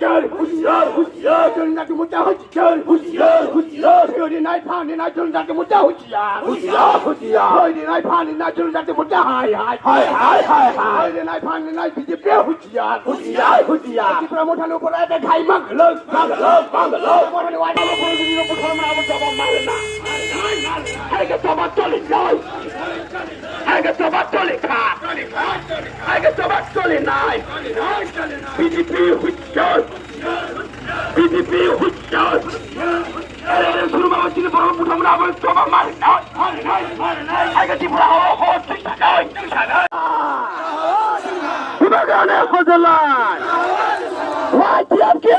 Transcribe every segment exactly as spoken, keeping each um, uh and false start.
Husiar, husiar, husiar, joni jati murda husiar, husiar, husiar, joni nai phani nai joni jati murda husiar, husiar, husiar, joni nai phani nai joni jati murda hai, hai, hai, hai, hai, hai, joni nai phani nai B J P husiar, husiar, husiar, Tipra Motha ni upor attack hai manglok, manglok, manglok, Tipra Motha ni wajah lo pura duni lo puthor mana abo jawab mare na, hai ke jawab choli jai, hai ke jawab choli kha, hai ke jawab choli nai, B J P husiar. B J P hujjat. Ere, ere, suru bawa sini bawa puta mura bawa coba mari. Hai, hai, hai, hai. Hai, hai, hai. Bubagrani hojolai. Y T F ki.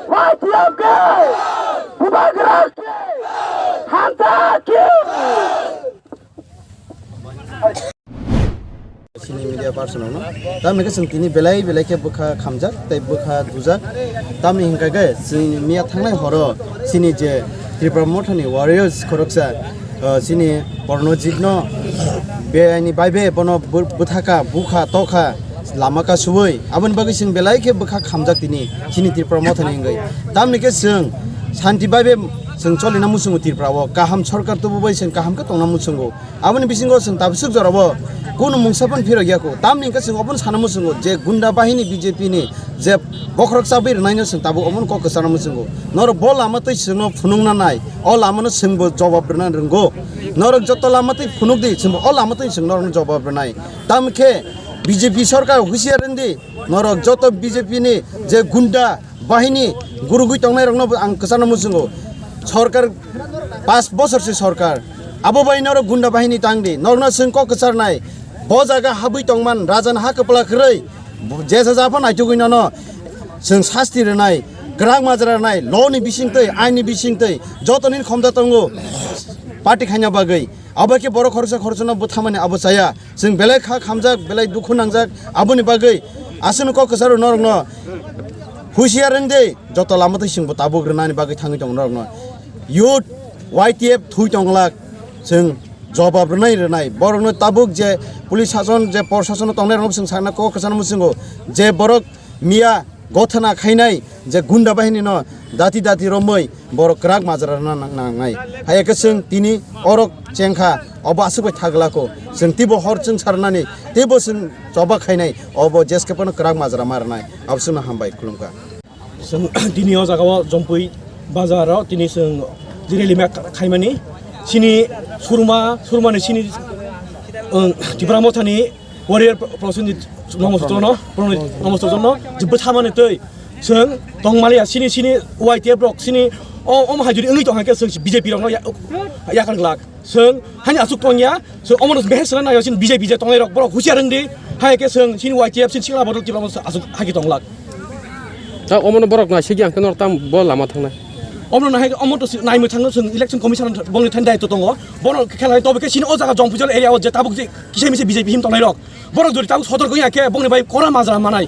Y T F ki. Bubagra ki. Hanta ki. Chini media person no. Tamni khe chwng tini belai belai khe bwkha khamjak tei bwkha dujak. Tamni hwnkha khe chwng miya thangnai horo chini je Tipra Mothani warriors khoroksa, uh, chini Pranojit no beaini bai be bono bw-, bwthaka bukha tokha lama kasubui. Aboni bagwi chwng belai khe bwkha khamjak tini chini Tipra Mothani wngwi. Tamni khe chwng santi bai be chwng cholina muchungo Tripura o. Kaham sorkar tubu bai chwng kaham khe tongna muchungo. Aboni bisingo chwng tabuk swk jorabo kunu mungsa phano phirok ya kho. Tamni hwnkhe chwng obono sana muchungo je gunda bahini B J P ni je bokhorok chabwi rwnaino chwng tabuk obono kok kwchana muchungo. Norok bo lama twi chwngno phunukna nai, o lamano chwngbo jawab rwna rwngo. Norok joto lama twi phunuk di, chwngbo o lama twi chwng norokno jawab rwnai. Tamkhe B J P sorkar husiar wng di, norok joto B J P ni je gunda bahini gurugwi tongnairokno ang kwchana muchungo. Sorkar pas bosor se sorkar. Abo bai norok gunda bahini tang di. Norokno chwng kok kwcharnai. Bo jaga habwi tongman rajani ha kwpla kwrwi. Jesa ja pha naitugwi nono. Chwng sasti rwnai. Kwrak majra rwnai. Law ni bisingtwi, ain ni bisingtwi. Joto nini khomda tongo. Party khaina bagwi. Abo khe borok khoroksa khoroksano bwthamani abo chaya. Chwng belai kha khamjak, belai dukhu nangjak. Aboni bagwi aswkno kok kwcharo norokno husiar wng di, joto lama twi chwngbo tabuk rwnani bagwi thangwi tongo norokno. Youth Y T F thwi tonglak, chwng jobab rwnai rwnai. Borokno tabuk je police sason, je prosason tongnai rokno chwng sakna kok kwchano muchungo je borok miya gothana khainai je gunda bahini no dati dati romwi borok kwrak majra rwna nang-, nangnai. Hai khe chwng tini orok chengkha obo aswk bai thaglako. Chwng tibo hor chwng sarnani, tibo chwng choba khainai, obo jeskhe phano kwrak majra ma rwnai. Abo chwngno hambai khulumkha. Chwng tini o jaga o Jompui bazar o tini chwng rally ma khaimani chini surma, surmani chini, um, Tipra Mothani Warrior Pro-, Prosenjit Nongostrono, Prono-, Nongostrono, je bwthamani twi, chwng tongmaliya, sini, sini Y T F rok, sini, o, omo hai jodi wngwi tongkha khe, chwng B J P rokno ya-, yakar glak. Chwng, hani aswk tongya, chwng omono beher swnam naiyo, sini B J P je tongnai rok, borok husiar wng di, hai khe chwng, sini Y T F, sini sikla bodol kiba aswk hai khe tonglak. Ta omono borok naisik yang khe norok tam bo lama thangnai. Omono nahai omo to si-, naimwi thangno chwng election commission bongni thani daitw tongo. Bono khe khelai tobe khe sini o jaga Jongpujal area o je tabuk je kisa misa B J P him tongnai rok. Borok jodi tabuk sotor khe ya khe bongni bai kora majra manai.